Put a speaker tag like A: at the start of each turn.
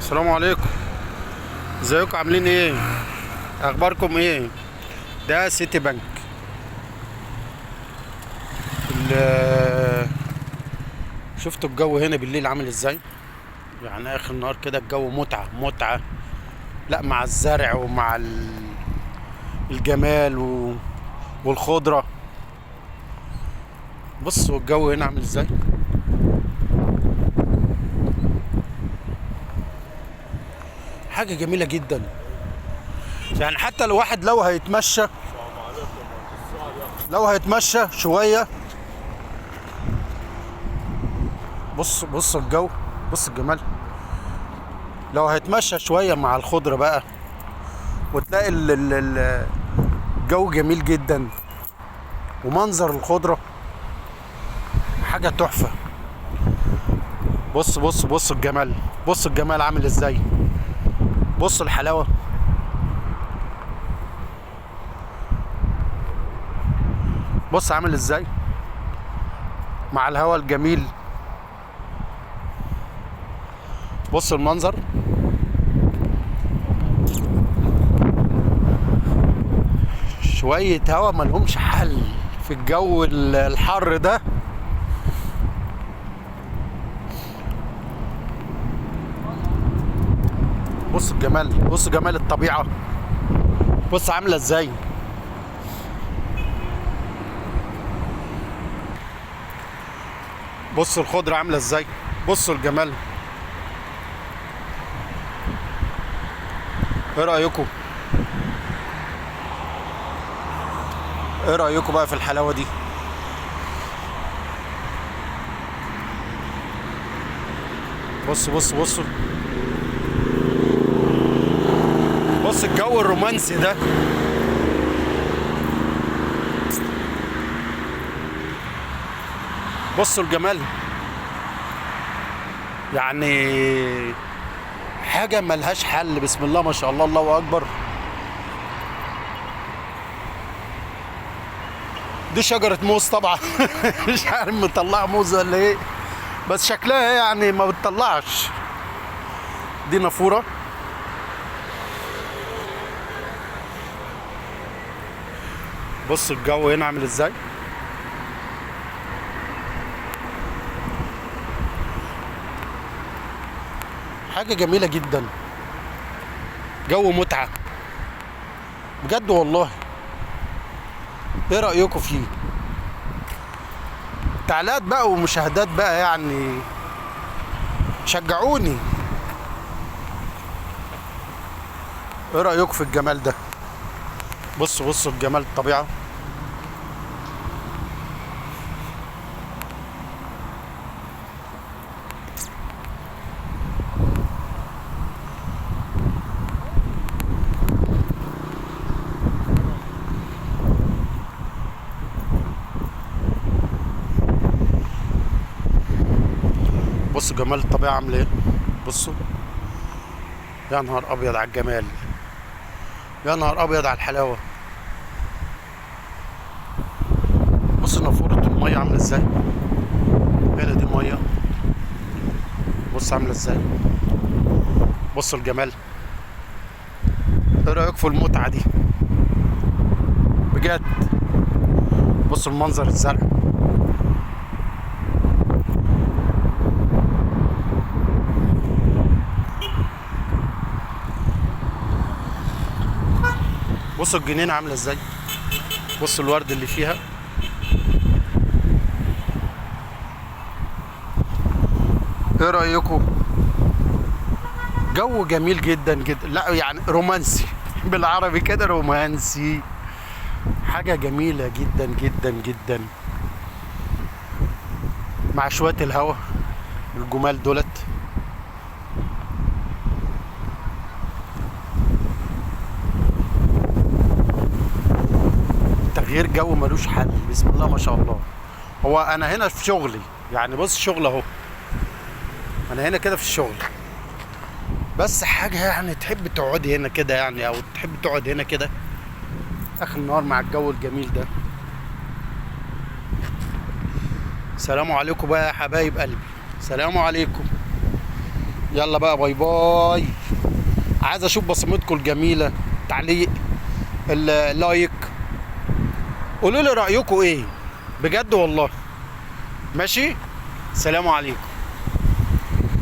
A: السلام عليكم، ازيكم؟ عاملين ايه؟ اخباركم ايه؟ ده سيتي بنك. شفتوا الجو هنا بالليل عامل ازاي؟ يعني اخر النهار كده الجو متعة متعة، لا مع الزرع ومع الجمال والخضرة. بصوا الجو هنا عامل ازاي. حاجة جميلة جدا. يعني حتى الواحد لو هيتمشى شوية، بص الجو، بص الجمال. لو هيتمشى شوية مع الخضرة بقى، وتلاقي الجو جميل جدا، ومنظر الخضرة حاجة تحفة. بص بص بص الجمال، بص الجمال عامل ازاي، بص الحلاوة. بص عامل ازاي مع الهواء الجميل. بص المنظر. شوية هوا ملهمش حل في الجو الحر ده. بص الجمال، بص جمال الطبيعة، بص عاملة ازاي. بص الخضرة عاملة ازاي، بص الجمال. ايه رأيكم؟ ايه رأيكم بقى في الحلاوة دي؟ بص بص بص بص الجو الرومانسي ده. بصوا الجمال، يعني حاجة ملهاش حل. بسم الله ما شاء الله، الله أكبر. دي شجرة موز طبعا. مش عارف مطلعة موز ولا ايه، بس شكلها يعني ما بتطلعش. دي نافورة. بص الجو هنا عامل ازاي. حاجة جميلة جدا، جو متعة بجد والله. ايه رأيكم فيه؟ تعليقات بقى ومشاهدات بقى، يعني شجعوني. ايه رأيكم في الجمال ده؟ بصوا بصوا الجمال الطبيعة. بصوا جمال الطبيعة عامل ايه. بصوا يا نهار ابيض على الجمال، يا نهار ابيض على الحلاوة. بصوا نافورة المية عاملة ازاي. هنا دي مية، بص عاملة ازاي. بصوا الجمال. ايه رأيك في المتعة دي بجد؟ بصوا المنظر، الزرع. بصوا الجنينة عاملة ازاي. بصوا الورد اللي فيها. ايه رأيكم؟ جو جميل جدا جدا، لا يعني رومانسي بالعربي كده، رومانسي. حاجة جميلة جدا جدا جدا، مع شوية الهوا الجمال دولت. تغيير جو ملوش حل. بسم الله ما شاء الله. هو انا هنا في شغلي يعني، بص شغل اهو، انا هنا كده في الشغل، بس حاجة يعني تحب تقعدي هنا كده يعني، او تحب تقعد هنا كده اخر النهار مع الجو الجميل ده. سلام عليكم بقى يا حبايب قلبي، سلام عليكم. يلا بقى bye bye. عايز اشوف بصمتكم الجميلة، تعليق، ال like، قولوا لي رايكم ايه بجد والله. ماشي، سلام عليكم.